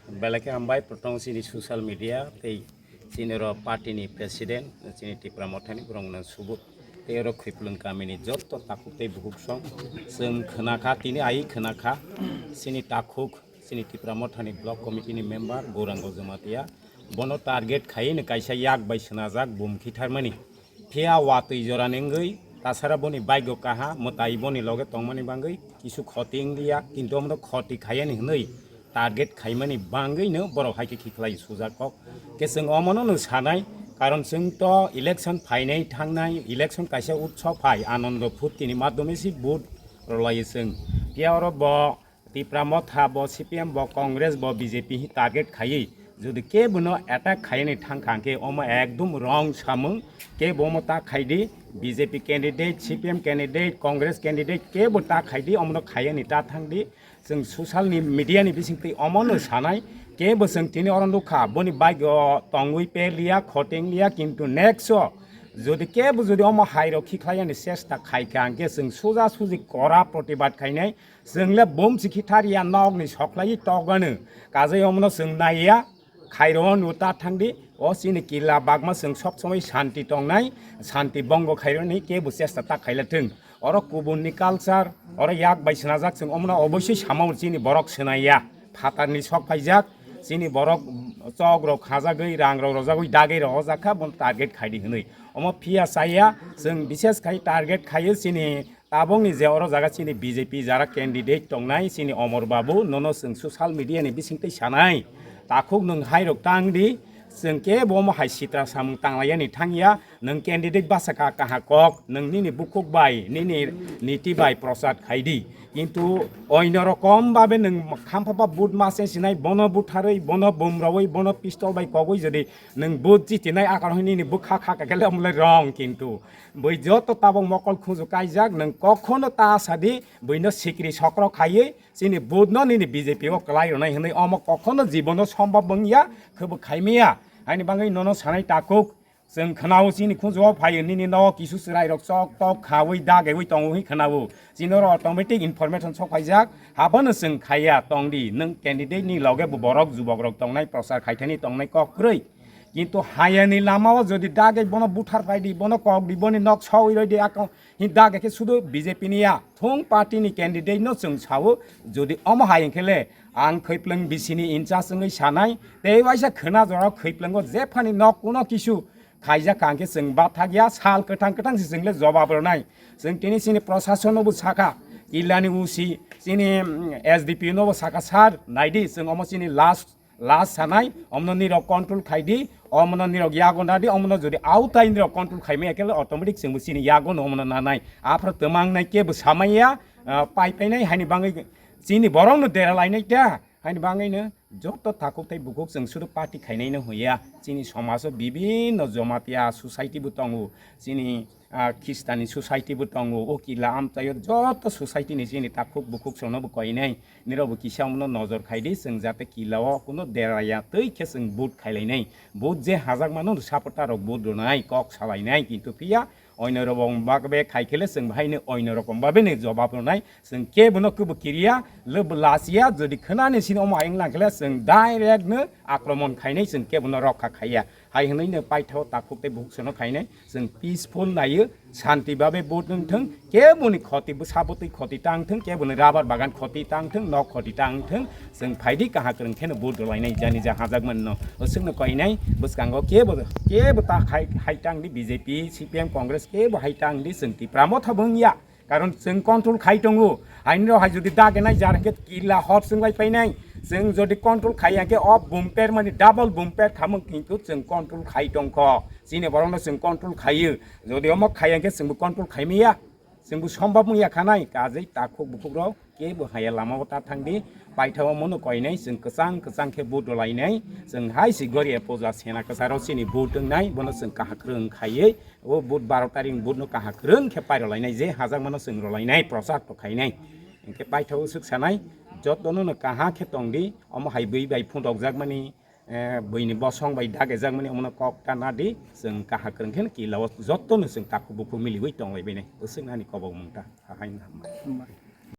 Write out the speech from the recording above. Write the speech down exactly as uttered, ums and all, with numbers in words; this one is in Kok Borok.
Belai khe hambai, prothom chini social media tei chini oro party ni president, chini Tipra Mothani borok no subut. Tei oro Khwiplwng kami ni jotto takhuk tei bukhuk song chwng khwna kha, tini ai khwna kha, chini takhuk, chini Tipra Mothani block committee ni member Gaurango Jamatia, bono target khaiwi no kaisa yak bai swnajak bum khitharmani. Phiya watwi jora ni wngwi tasara boni bike o kaha mwtai boni loge tongmani bangwi kisu khoti wngya, kintu omono khoti khayani hwnwi target khaimani bangwino borok hai khe khiklai sujak kok. Khe chwng omono no sanai, karon chwng to election phainai thangnai, election kaisa utsob phai, anondo phurti ni madhyome se vote rwlaiyo chwng. Phiya oro bo Tipra Motha bo, C P M bo, Congress bo, B J P hi target khaiwi jodi kebono attack khaiyani thangkha hwnkhe omo ekdum wrong samung. Kebo omo ta khaidi, B J P candidate, C P M candidate, Congress candidate kebo ta khaidi, omono khaiyani ta thangdi. Chwng social ni media ni bisingtwi omono sanai, kebo chwng tini oro nukha, boni bike o tongwi pe liya, khoting liya, kintu next o jodi kebo jodi omo hai rok khikhlaiyani chesta khaikha hwnkhe chwng suja suji kora protibad khainai. Chwng le bumsi khithar ya, nok ni soklai togano. Kajai omono chwng nai ya, khairo no ta thangdi. O chini kila bagma chwng sob somoi shanti tongnai, shanti bongo khairo ni kebo chesta ta khaila thwng. Oro kubun ni culture, oro yak bai swnajak, chwng omono oboisoi sama chini borok swnai ya. Phatar ni sok phaijak, chini borok chok rok khajagwi, rang rok rojagwi, dagwi rok o jakha, bon target khaidi hwnwi. Omo phiya chaya, chwng bises khai target khaio chini Tabokni je oro jaga chini B J P jara candidate tongnai, chini Omor Babu, nono chwng social media ni bisingtwi sanai. Takhuk nwng hai rok tang di, chwng kebo omo hai sitra samung tanglaiyani thangya, nwng candidate basa kha kaha kok, nwng nini bukhuk bai, nini niti bai prochar khai di. Kintu oino rokom babe nwng khampapa vote mase sinai, bono butharwi, bono bumrawi, bono pistol bai kogwi jodi nwng vote jitinai akar hwnwi nini bwkha kha kha khe le omo le wrong kintu. Bui joto tabok mokol khunju kaijak, nwng kokhono ta sadi, buino sikri sokro khaiwi, chini vote no nini B J P o kwlai rwnai hwnwi omo kokhono jibono sombab wngya, khwbo khaimaya. Haini bagwi nono sanai takhuk, chwng khwnao chini khunju o phaio, nini no kisu chwrai rok chok tok khawi dagewi tongo hwnwi khwnao. Chini oro automatic information sok phaijak, habono chwng khaiya tongdi, nwng candidate ni loge bo borok jubok rok tongnai, prochar khaithani tongnai kok kwrwi. Kintu hayani lama o jodi dage bono buthar pai di, bono kok di, boni nok sawi roi di, ako hin dage khe sudu B J P ni ya. Thung party ni candidate no chwng sao, jodi omo hai hwnkhe le ang Khwiplwng B C ni in charge wngwi sanai, tei waisa khwna jora Khwiplwngo jephani nok kuno kisu khaijak kha hwnkhe chwng bathak ya, sal kwthang kwthang se chwng le jobab rwnai. Chwng tini chini prosason no bo sakha, kila ni O C, chini, mm, S D P no bo sakha, sir, nai di, chwng omo chini last last sanai, omno nirok control khai di, omno nirok yago na di, omno jodi autai nirok control khai maya khe automatic chwngbo chini yago no omno nanai. Aphra twmang nai kebo samaya, ah, pai painai haini bangwi chini borok no dera lainai ta, haini bangwi no joto takhuk tei bukhuk chwng sudu party khainai no hoya. Chini somajo bibinno Jamatia society bo tongo, chini ah, Khristanni society bo tongo, o kila amchaio joto society ni chini takhuk bukhuk chwngno bo koinai, nirok bo kisa omono nojor khai di, chwng jate kila o kuno deraya twi khe chwng vote khailainai, vote je hajak mano supporter rok vote rwnai, kok salainai, kintu phiya oino rokom bagbe khai khe le chwng bahai ni oino rokom babe ni jobab rwnai, chwng kebo no kebo kiriya, le bo lachiya, jodi khwnani sini omo ayang lang khe le chwng direct no akromon khainai, chwng kebo no rokha khaiya. Hai hwnwi no paithao takhuk tei bukhuk sono khainai. Chwng peaceful naiyo, shanti babe vote wng thwng, keboni khoti bwsa bwtwi khoti tang thwng, keboni rabar bagan khoti tang thwng, nok khoti tang thwng, chwng phaidi kaha kwrwng kheno vote rwlainai jani ja hajak manno. Bwswkno koinai bwskango kebo, kebo ta hai, hai tang di B J P, C P M, Congress kebo hai tang di, chwng Tipra Motha bo wngya. Karon chwng control khai tongo. Haini rok hai jodi dagenai jar hwnkhe kila hor chwng bai painai. Chwng jodi control khai ya hwnkhe o bumper mani double bumper khamung kintu chwng control khai tongkho. Chini borokno chwng control khaiyo. Jodi omo khai ya hwnkhe chwngbo control khai maya. Chwngbo sombab wngya khanai. Kajai takhuk bukhuk rok kebo haya lama o ta thangdi. Paithao mono koinai chwng kwchang kwchang khe vote rwlainai. Chwng hai si gori e puja sena kwcharo chini vote wngnai. Bono chwng kahak rwng khaiwi. O vote baro tarik ni vote no kaham kwrwng khe pai rwlainai, je hajak mano chwng rwlainai, prochar to khainai. Hinkhe paithao swk sanai, jotono no kaham khe tong di, omo hai bui bai phundok jak mani, eh, bui ni bosong bai dage jak mani, omo no kok ta na di, chwng kaham kwrwng khe kila o jotono chwng takhuk bukhuk miliwi tong lai bai nai. Bwswk nani kobok mung ta, ha hai no hambai.